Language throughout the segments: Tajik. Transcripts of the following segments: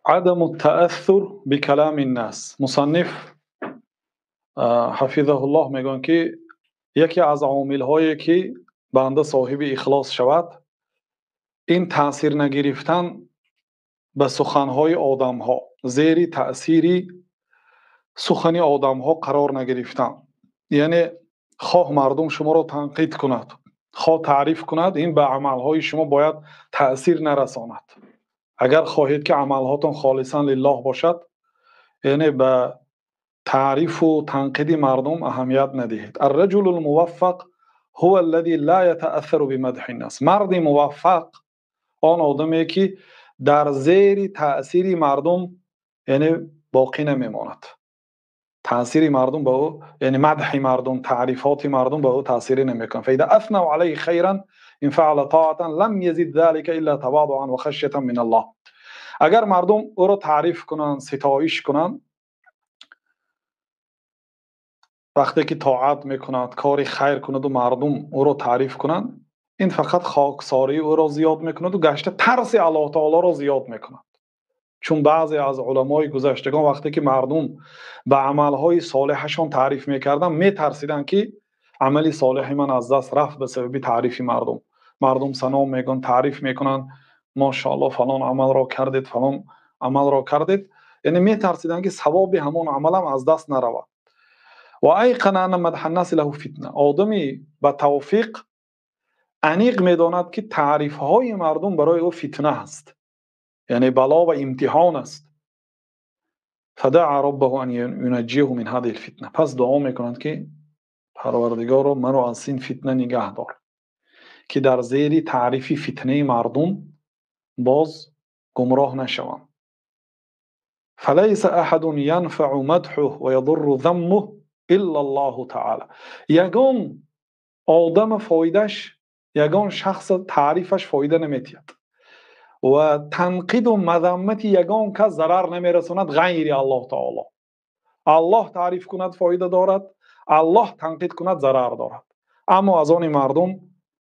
عدم التأثر بكلام الناس. Мусанниф ҳафизаҳуллоҳ мегӯянд, ки яке аз омилҳое ки банда соҳиби ихлос шавад, ин таъсир нагирифтан ба суханҳои одамҳо, зери таъсири сухани одамҳо қарор нагирифтан. Яъне хоҳ мардум шуморо танқид кунад, хоҳ таъриф кунад, ин ба амалҳои шумо бояд таъсир нарасонад. Агар хоҳед ки амалҳотон холисан лиллоҳ бошад, яъне ба таърифу танқиди мардум аҳамият надиҳед. الرجل الموفق هو الذي لا يتأثر بمدح الناس. Марди муваффақ он одаме ки дар зери таъсири мардум, яъне боқӣ намемонад. Таъсири мардум ба ӯ, яъне мадҳи мардум, таърифоти мардум ба ӯ таъсире намекунад. فإذا أثنوا عليه خيرا إن فعل طاعة لم يزد ذلك إلا تواضعا وخشية من الله. Агар мардум ӯро таъриф кунанд, ситоиш кунанд, вақте ки тоат мекунад, кори хайр кунаду мардум ӯро таъриф кунанд, ин фақат хоксории ӯро зиёд мекунаду гашта тарси Аллоҳ таолоро зиёд мекунад. Чун баъзе аз уламои гузаштагон вақте ки мардум ба амалҳои солеҳашон таъриф мекарданд, метарсиданд ки амали солеҳи ман аз даст рафт ба сабаби таърифи мардум. Мардум сано мегӯянд, таъриф мекунанд, машааллоҳ фалон амалро кардед, фалон амалро кардед. Яъне метарсиданд ки савоби ҳамон амалам аз даст наравад. Ва айқана анна мадҳа ннаси лаҳу фитна. Одами ба тавфиқ аниқ медонад ки таърифҳои мардум барои ӯ фитна аст, яъне бало ва имтиҳон аст. فدعا ربه أن ينجيه من هذه الفتنة. Пас дуо мекунад ки Парвардигоро, маро аз ин фитна нигаҳ дор, ки дар зери таърифи фитнаи мардум боз гумроҳ нашавам. فليس أحد ينفع مدحه ويضر ذمه إلا الله تعالى. Ягон одам фоидаш, ягон шахс таърифаш фоида наметиҳад ва танқиду мазаммати ягон кас зарар намерасонад ғайри Аллоҳ таоло. Аллоҳ таъриф кунад фоида дорад, Аллоҳ танқид кунад зарар дорад. Аммо аз они мардум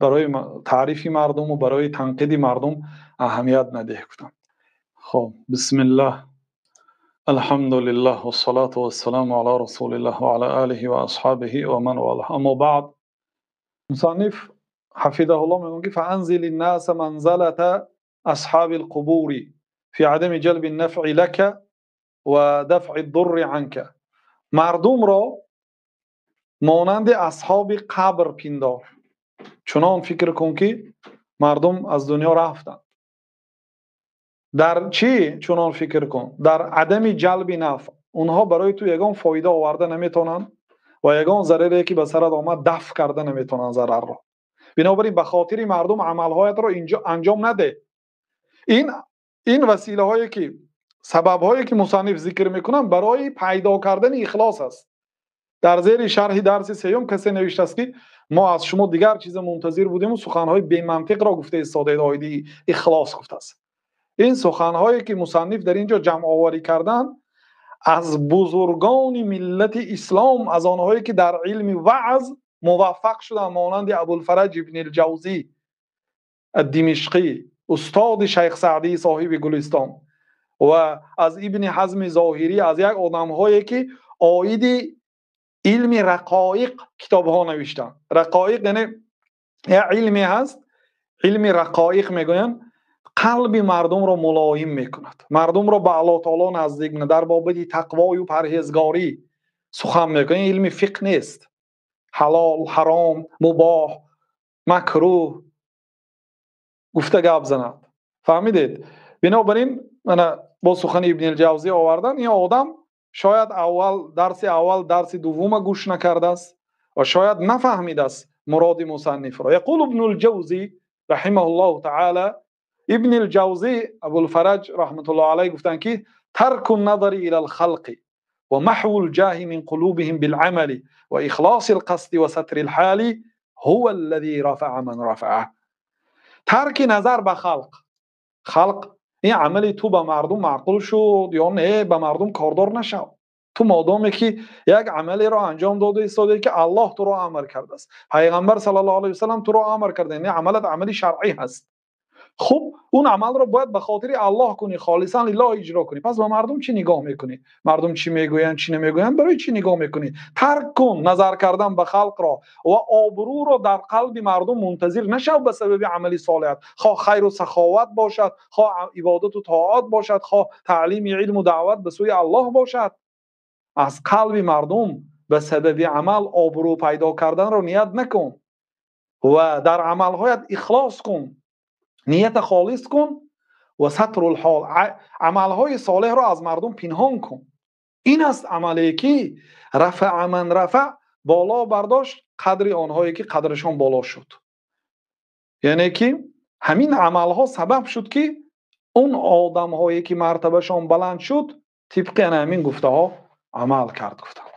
барои таърифи мардуму барои танқиди мардум аҳамият надиҳ гуфтанд. Хоб, бисмиллаҳ, алҳамдулиллаҳ, вассалату вассаламу ала расулиллаҳ ва ала алиҳи ва асҳобиҳи ва ман валаҳ. Аммо баъд, мусанниф ҳафизаҳуллоҳ мегӯяд ки фаанзили ннаса манзалата асҳаби алқубури фи адами ҷалби нафъи лака ва дафъи дурри анка. Мардумро монанди асҳоби қабр пиндор. Чунон фикр кун ки мардум аз дунё рафтанд. Дар чӣ чунон фикр кун? Дар адами ҷалби нафъ. Онҳо барои ту ягон фоида оварда наметавонанд ва ягон зараре ки ба сарат омад дафъ карда наметавонанд зарарро. Бинобар ин ба хотири мардум амалҳоятро анҷом надеҳ. Ин василаҳое ки сабабҳое ки мусанниф зикр мекунанд барои пайдо кардани ихлос аст. Дар зери шарҳи дарси сеюм касе навиштааст ки мо аз шумо дигар чиза мунтазир будем ва суханҳои бемантиқро гуфта истодаед оиди ихлос гуфтааст. Ин суханҳое ки мусанниф дар ин ҷо ҷамъоварӣ карданд аз бузургони миллати ислом, аз онҳое ки дар илми ваъз муваффақ шуданд, монанди Абулфараҷ ибни Ҷавзӣ ад-Димишқӣ, устоди Шайх Саъдӣ соҳиби Гулистон, ва аз Ибни Ҳазми Зоҳирӣ, аз як одамҳое ки оиди илми рақоиқ китобҳо навиштанд. Рақоиқ яъне як илме ҳаст, илми рақоиқ мегӯянд, қалби мардумро мулоим мекунад, мардумро ба Аллоҳ таоло наздик мекунад, дар бобати тақвою парҳезгорӣ сухан мекунад. Ин илми фиқҳ нест. Ҳалол, ҳаром, мубоҳ, макрӯҳ гуфта гап занад. Фаҳмидед? Бинобар ин мана бо сухани Ибни Ҷавзӣ овардан, ин одам шояд аввал дарси аввал, дарси дуввума гӯш накардааст ва шояд нафаҳмидааст муроди мусаннифро. Яқул Ибну Ҷавзӣ раҳимаҳуллоҳу таъала, Ибни Ҷавзӣ Абулфараҷ раҳматуллоҳ алайҳ гуфтанд ки тарку назари илал халқи ва маҳвул ҷаҳи мин қулубиҳим билъамали ва ихлосил қасди ва сатрил ҳали ҳува аллази рафаа ман рафаа. Тарки назар ба халқ. Халқ ин амали ту ба мардум маъқул шуд ё не, ба мардум кордор нашав. Ту модоме ки як амалеро анҷом дода истодаӣ ки Аллоҳ туро амр кардааст, Пайғамбар саллаллоҳу алайҳи васаллам туро амр карда, яъне амалат амали шаръӣ ҳаст. Хуб, он амалро бояд ба хотири Аллоҳ кунӣ, холисан лиллоҳ иҷро кунӣ. Пас ба мардум чӣ нигоҳ мекунӣ? Мардум чӣ мегӯянд, чӣ намегӯянд, барои чӣ нигоҳ мекунӣ? Тарк кун назар кардан ба халқро ва обрӯро дар қалби мардум мунтазир нашав ба сабаби амали солеҳ. Хоҳ хайру саховат бошад, хоҳ ибодат ва тоат бошад, хоҳ таълими илм ва даъват ба сӯи Аллоҳ бошад. Аз қалби мардум ба сабаби амал обрӯ пайдо карданроният накун ва дар амалҳоят ихлос кун, ният холис кун ва сатрул ҳол, амалҳои солеҳро аз мардум пинҳон кун. Ин аст амале ки рафаъ ман рафаъ, боло бардошт қадри онҳое ки қадрашон боло шуд. Яъне ки ҳамин амалҳо сабаб шуд ки он одамҳое ки мартабашон баланд шуд тибқи ҳамин гуфтаҳо амал кард, гуфтанд.